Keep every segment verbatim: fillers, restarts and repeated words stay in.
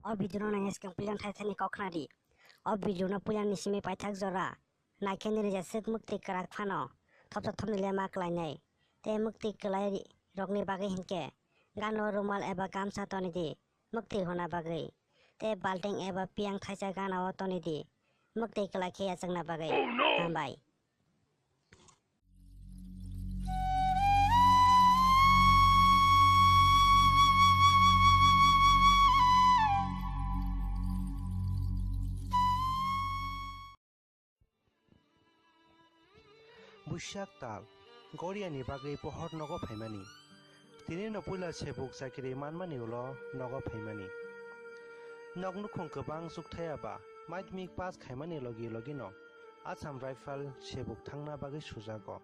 O video no nai swkang puila thai thani kok khna di. O video no puila ni simi paithak jora. Naikhe nini jeswk mwktwi kwrak phano thopsa thopni le ma kwlainai. Tei mwktwi kwlai rokni bagwi hinkhe gano rumal eba gamsa toni di mwktwi huna bagwi. Tei balting eba piyang thaisa gana o toni di mwktwi kwlai khe yachakna bagwi. Oh no! Hambai. Buisak tal, Goriani bagwi pohor nogo phaimani. Tini no puila sebuk chakiri manmani ulo nogo phaimani. Nok nukhung kwbang chukthaya ba, madhyamik pass khaimani logi logi no Assam Rifle sebuk thangna bagwi sujago.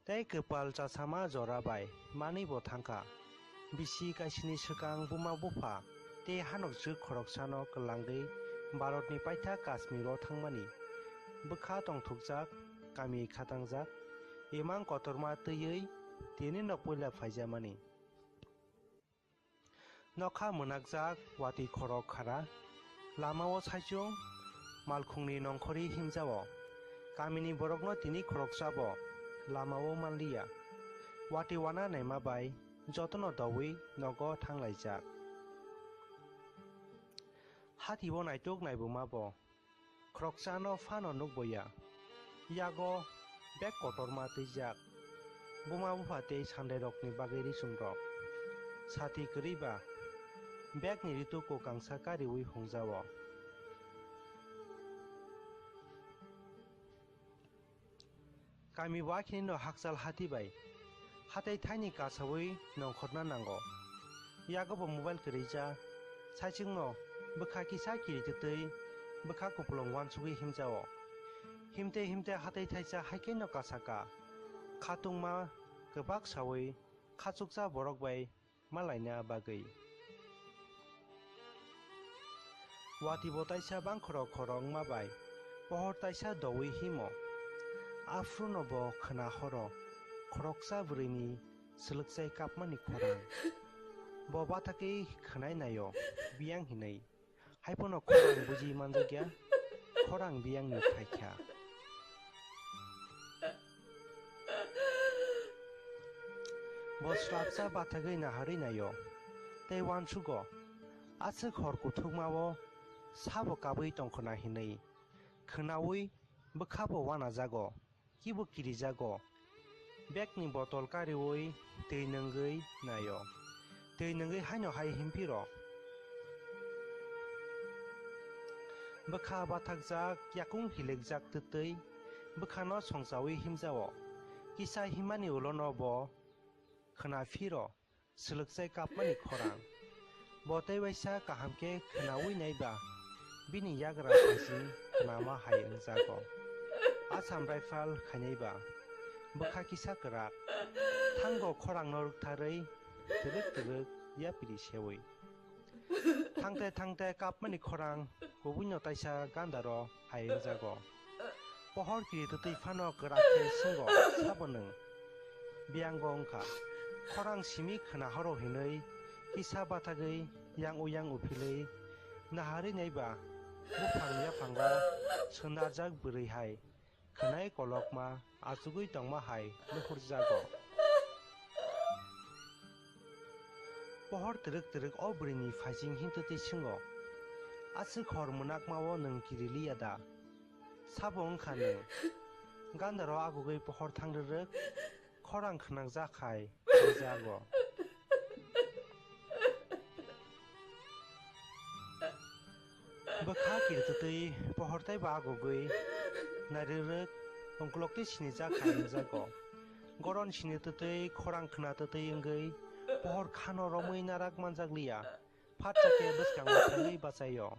Tei kwpal chasama jora bai manwi bo thangkha. Bisi kaisini swkang buma bupha tei hanokjwk khoroksano kwlangwi Bharatni paithak Kashmiro thangmani. Bwkha tongthokjak, kami khatangjak, imang kotorma twiwi tini no puila phaijamani. Nokha mwnakjak watwi khorok khara, lamao saichung malkhungni nongkhorwi himjao. Kamini borokno tini khoroksa bo lamao manliya. Watwi wana naima bai jotono doui nogo thanglaijak. Hati-o naituk naibuma bo. Khoroksano phano nukboya. Yago bag kotorma twijak. Buma bupha tei sandairokni bagwi risumrok. Sati kwrwi ba, bagni ritu kwkangsa kariui hungjao. Kami bo akhini no hakchal hati bai hatai thaini kasaui nongkhorna nango. Yago bo mobile kwrwija, saichung no bwkha kisa kiri twtwi bwkha kupulung uansugwi himjao. Himte himte hatai thaisa haikhe no kasaka. Khatungma kwbak saui khachuksa borok bai malaina bagwi. Watwi bo taisa bangkhoro khoro wngma bai pohor taisa doui himo. Aphuru no bo khwna horo khoroksa bwrwini swlwkchai kapmani khorang. Bo bathakwi khwnai naio biyang hinwi. Haiphano khorang buji manjakya, khorang biyangni phaikha. Bo swrapsa bathagwi naharwi naio, tei uansugo, aswk hor kuthukmao sabo kabwi tongkhwna hinwi. Khwnaui bwkhabo uanajago. Kibo kirijago. Bagni botol kariui twi nwngwi naio. Twi nwngwi haino hai himphiro. Bwkha bathakjak, yakung hilikjak twtwi bwkhano songchaui himjao. Kisa himmani ulono bo khwna phiro. Swlwkchai kapmani khorang. Bo tei waisa kaham khe khwnaui naiba, bini yagra phaising khwnama hai wngjago. Assam Rifle khainaiba, bwkha kisa kwrak. Thango khorangno rwktharwi twrwk twrwk yapri seui. Thangte thangte kapmani khorang kubuino taisa gandaro hai wngjago. Pohor kiri twtwi phano kwrak khe swngo, sabo nwng? Biyangbo wngkha. Khorang simi khwna horo hinwi kisa bathagwi yang uyang uphilwi naharwi naiba buphang yaphango swnarjak bwrwi hai khwnai kolokma achugwi tongma hai nukhurjago. Pohor twrwk twrwk o bwrwini phaising himtwtwi swngo, "Aswk hor mwnakmao nwng kiriliya da? Sabo wngkha nwng?" Gandaro agugwi pohor thangrwrwk khorang khwnakjak hai wngjago. Bwkha kiritwtwi pohor tei ba agugwi nairwrwk ungkulok tei sinijak hai wngjago. Goron sini twtwi khorang khwna twtwi wngwi pohor khano romwi narak manjakliya. Phatsa khe bwskango thangwi bachaio.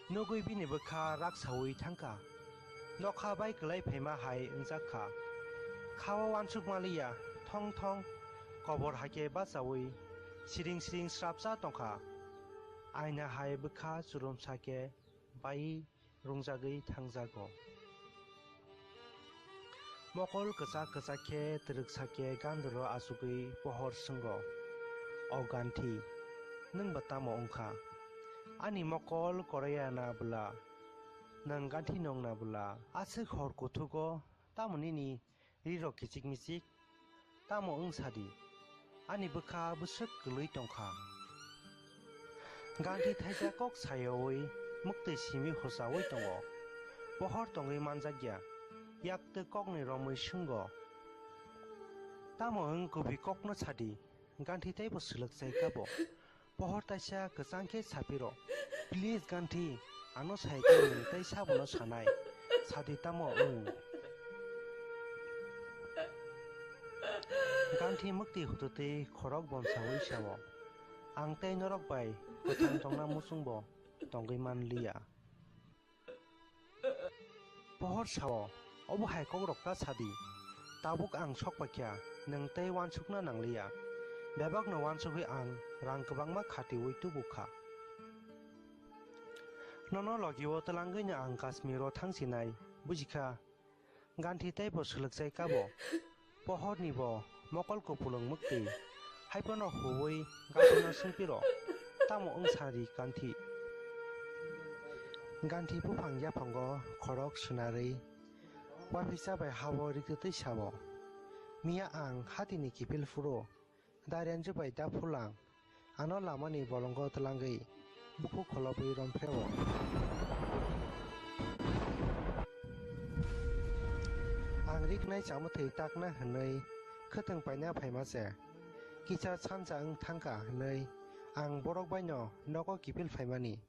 Nugwi bini bwkha raksaui thangkha. Nokha bai kwlai phaima hai wngjakha. Khao uansuk maliya, thong thong kobor hakhe bachaui siring siring srapsa tongkha. Aina hai bwkha churumsa khe bai rungjagwi thangjago. Mokol kwchak kwchak khe twrwksa khe gandro achugwi pohor swngo. O Ganthi, nwng ba tamo wngkha? Ani mokol koroi ya na bwla? Nwng Ganthi nung na bwla? Aswk hor kuthugo tamo nini rirok kichik michik? Tamo wng sadi, ani bwkha bwswk kwlwi tongkha. Ganthi thaisa kok sayawi mwktwi simi huchawi tongo. Pohor tongwi manjakya, yaktwi kokni romwi swngo. Tamo wng kubui kokno sadi, Ganthi teibo swlwk chai kabo. Pohor taisa kwchang khe sapiro, "Please Ganthi, ano sai khe nwng tei sabono sanai, sadi tamo wng?" Ganthi mwktwi hututwi khorok bomsawi sao, "Ang tei norok bai kwthang tongna muchungbo tongwi manliya." Pohor sao, "Obo hai kokrok ta sadi. Tabuk ang sok paikha, nwng tei uansukna nangliya. Bebakno uansugwi ang rang kwbangma khatiwi tubukha. Nono logio twlangwino ang Kashmiro thangsinai, bujikha?" Ganthi teibo swlwkchai kabo. Pohorni bo mokol kupulung mwktwi, haiphano huwi Ganthino swngpiro, "Tamo wng sari Ganthi?" Ganthi buphang yaphango khorok swnarwi, uaphisa bai hao riktwtwi sao, "Miya ang hatini kiphil phuru, da Renju bai da Phulang ano lamani bolongo twlangwi bukhuk kholobwi romphreo. Ang riknai chamwthwi takna hwnwi khwtwng paina phaima se. Kisa sanja wng thangkha hwnwi ang borok baino nogo kiphil phaimani.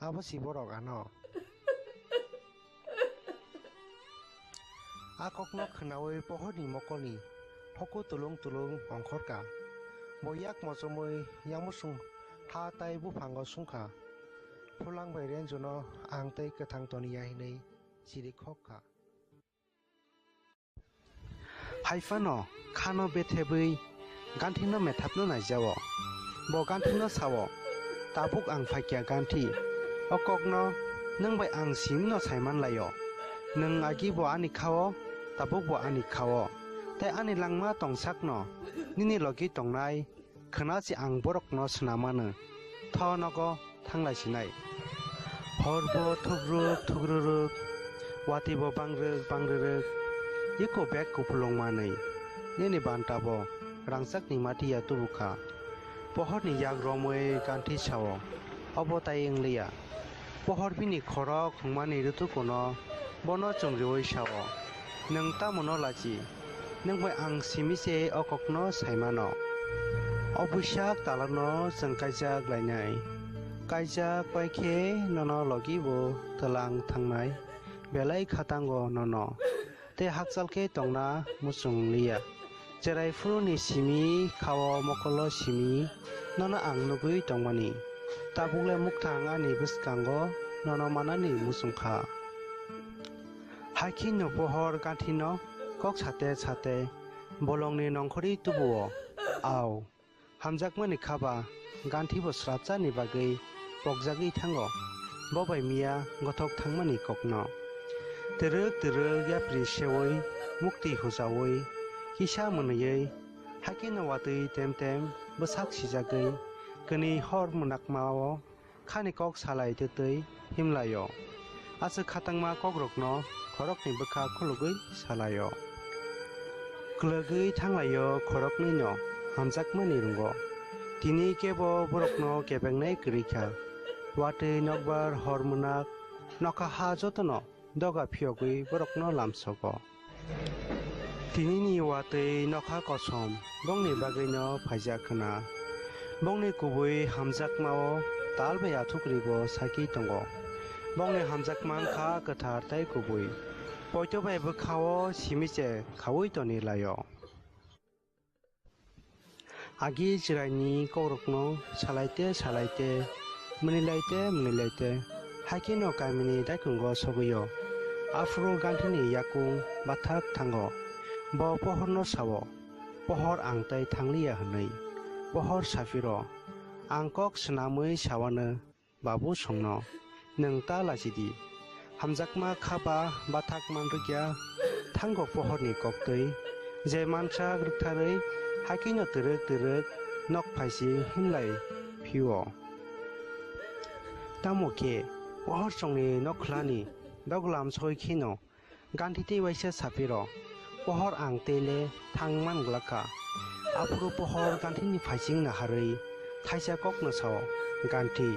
Abo si borok ano." A kokno khwnawi pohorni mokolni hoku tulung tulung ongkhorkha. Bo yak mochomwi yamusung ha tai buphango sungkha. Phulang bai Renjuno ang tei kwthang toniya hinwi chiri khokha. Haiphano khano bethebwi Ganthino methapno naijao. Bo Ganthino sao, "Tabuk ang phaikya Ganthi. O kokno nwng bai ang simino saimanlaio. Nwng agi bo ani khao, tabuk bo ani khao. Tei ani langma tongsakno nini logi tongnai khwna se ang borokno swnamano. Tho nogo thanglai sinai." Hor bo thukruk thukruruk, watwi bo bangrwk bangrwrwk, iko bek kupulung manwi, nini banta bo rangchakni matiya tubukha. Pohorni yak romwi Ganthi sao, "Obo tai wngliya." Pohor bini khorok hwngmani rutukuno bono chumriwi sao, "Nwng tamono lachi? Nwng bai ang simi se o kokno saimano." O buisak talano chwng kaijak lainai. Kaijak pai khe nono logi bo twlang thangnai. Belai khatango nono. Tei hakchal khe tongna muchung liya. Cherai phuruni simi khao mokolo simi nono ang nugwi tongmani. Tabukle mukthang ani bwskango nono manani muchung kha. Haikhe no pohor Ganthino kok sate sate bolongni nongkhorwi tubuo. Au, hamjakmani khaba Ganthi bo srapchani bagwi pokjagwi thango. Bo bai miya gothok thangmani kokno. Twrwk twrwk yapri seui mukti huchaui kisa mwnwiwi haikhe no watwi tem tem bwsak sijagwi kwnwi hor mwnakmao khani kok salai twtwi himlaio. Aswk khatangma kokrokno khorokni bwkha khulugwi salaio. Kwlwgwi thanglaio khoroknwino hamjakmani rungo. Tini kebo borokno kebengnai kwrwi kha. Watwi nokbar hor mwnak nokha ha jotono doga phiyogwi borokno lamsogo. Tinini watwi nokha kosom bongni bagwino phaijak khna. Bongni kubui hamjakmao tal bai athukribo sakwi tongo. Bongni hamjakma wngkha kwthar tei kubui. Poito bai bwkhao simi se khaui toni laio. Agi chwraini kokrokno salaite salaite, mwnwilaite mwnwilaite, haikhe no kamini daikungo sogwio. Aphuru Ganthini yakung bathak thango. Bo pohorno sao, "Pohor ang tai thangliya," hwnwi. Pohor saphiro, "Ang kok swnamwi sawano, Babu songno, nwng ta lachidi." Hamjakma khaba bathak manrwkya thango pohorni koktwi, je mansak rwktharwi haikhe no twrwk twrwk nok phaising himlai phio. Tamo khe pohor chongni nok khlani doglam soi kheno Ganthi tei waisa saphiro, pohor ang tei le thang man glak kha. Aphuru pohor Ganthini phaising naharwi thaisa kokno sao, Ganthi.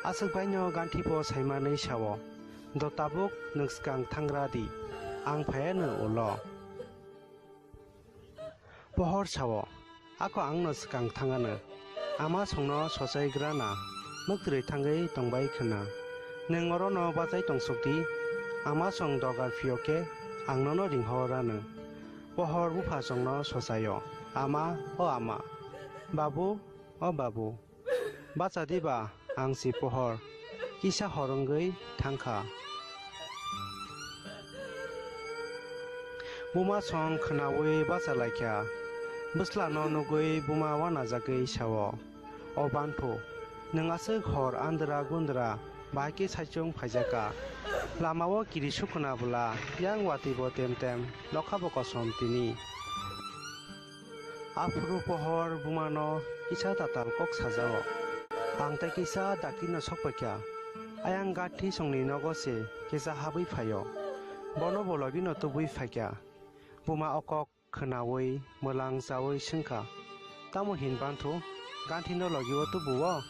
Aswk baino Ganthi bo saimanwi sao, do tabuk nwng swkang thangra di, ang phaiya nwng ulo. Pohor sao, ako angno swkang thangano. Ama songno sochai grana, mwktwrwi thangwi tongbai khwna. Nwng orono bachai tongsukdi, ama song dogar phiyokhe ang nono ringhorano. Pohor bupha songno sochaio, ama, o ama, babu, o babu. Bacha diba ang si pohor, kisa hor wngwi thangkha. Buma song khwnawi bacha laikha, bwslano nugwi buma wanajagwi sao, "O banthu, nwng aswk hor andra gundra bai khe saichung phaijakha. Lamao kiri sukuna bwla yang watwi bo tem tem, nokha bo kosom tini." Aphuru pohor bumano kisa tatal kok sajao. Ang tei kisa dakti no sokpaikha. Ayang Ganthi songni nogo se kisa habwi phaio. Bono bo logi no tubui phaikha. Buma o kok khwnawi mwlang chawi swngkha, "Tamo hin banthu? Ganthi no logi o tubu o?"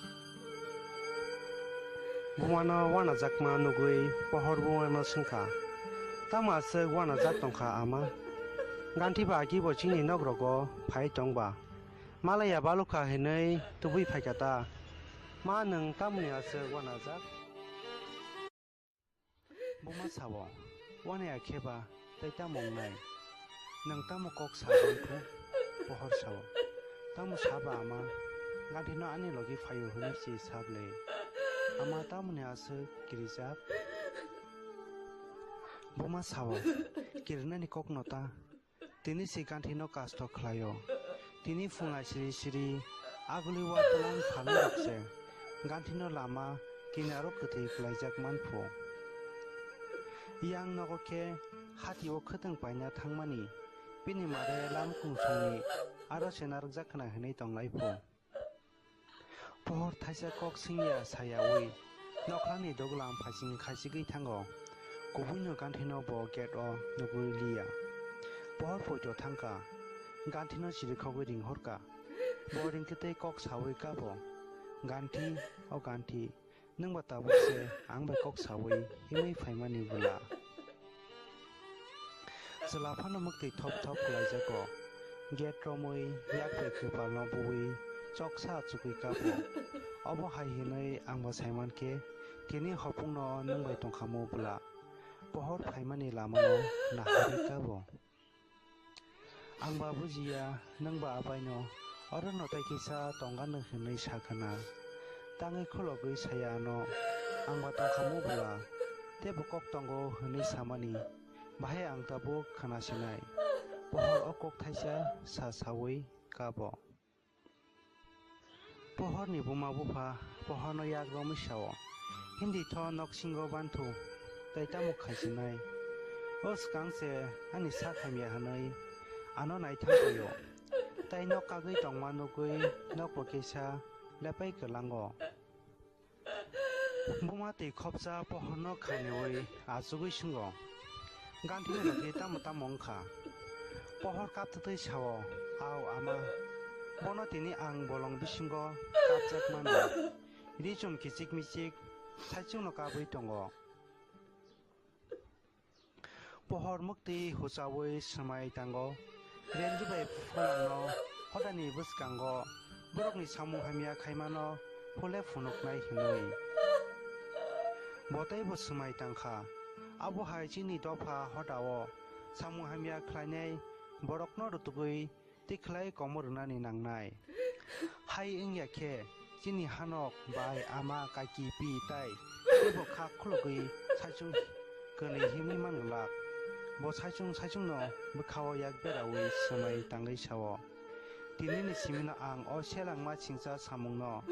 Bumano wanajakma nugwi pohor bumano swngkha, "Tamo aswk wanajak tongkha ama? Ganthi ba agi bo chini nok rogo phai tongba. Malaya balukha hinwi tubui phaikha ta. Ma nwng tamoni aswk wanajak?" Buma sao, "Wanaya khe ba tei tamo wngnai? Nwng tamo kok sa banthu?" Pohor sao, "Tamo saba ama? Ganthi no ani logi phaio hinwi se sable. Ama tamoni aswk kirijak?" Buma sao, "Kirinani kokno ta. Tini se Ganthi no kasto khlaio. Tini phunga siri siri aguli wa tlang phalwi rok se Ganthi no lama kinaro kwthwi khlaijak manphu. Yang nogo khe hati o khwtwng paina thangmani, bini mare lam kungsongni aro se narwkjak khna hinwi tonglaiphu." Pohor thaisa kok singya sayawi nokhlani doglam phaising khaisigwi thango. Kubuino Ganthino bo gate o nugwi liya. Pohor poito thangkha. Ganthino chirikhogwi ringhorkha. Bo ringkhe tei kok sawi kabo, "Ganthi, o Ganthi, nwng ba tabuk se ang bai kok sawi himwi phaimani bwla?" Chwla phano mwktwi thop thop kwlaijago. Gate romwi yak bai kwpalno buwi choksa achugwi kabo. Obo hai hinwi ang bo saimankhe, tini hopungno nwng bai tongkhamu bwla. Pohor phaimani lamano naharwi kabo. Ang ba bujiya, nwng ba abaino orono tei kisa tongano hinwi sakhwna. Tangwi khulogwi saya ano, ang ba tongkhamu bwla, teibo kok tongo hinwi samani. Bahai ang tabuk khwnasinai. Pohor o kok thaisa sa sawi kabo. Pohorni buma bupha pohorno yak romwi sao, "Hindi tho noksingo banthu, tei tamo khaisinai? O swkang se ani sak hamya hinwi ano naithang paio, tei nok kagwi tongma nugwi nokbo kisa lepai kwlango." Buma twi khopsa pohorno khainiwi achugwi swngo, "Ganthini logi tamo tamo wngkha?" Pohor kaptwtwi sao, "Ao ama, bono tini ang bolong bisingo kapjak mano. Ri chum kichik michik saichungno kabwi tongo." Pohor mwktwi huchawi swmai tango. Renju bai pholangno hodani bwskango borokni samung hamya khaimano phule phunuknai hinwi. Bo teibo swmai tangkha. Abo hai chini dopha hodao samung hamya khlainai borokno rutugwi tikhlai komo rwnani nangnai. Hai wngya khe chini hanok bai ama, kaki, pi tai teibo kha khulugwi saichung kwnwi himwi man glak. Bo saichung saichungno bwkhao yak beraui swmai tangwi sao, "Tinini simino ang o selengma singcha samungno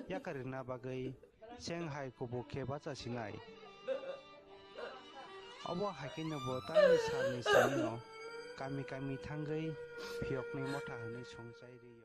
yakarina bagwi cheng hai kubuk khe bacha sinai." Obo hai kheno bo tamni salni simino kami kami thangwi phiyokni motha hwnwi songchai ri.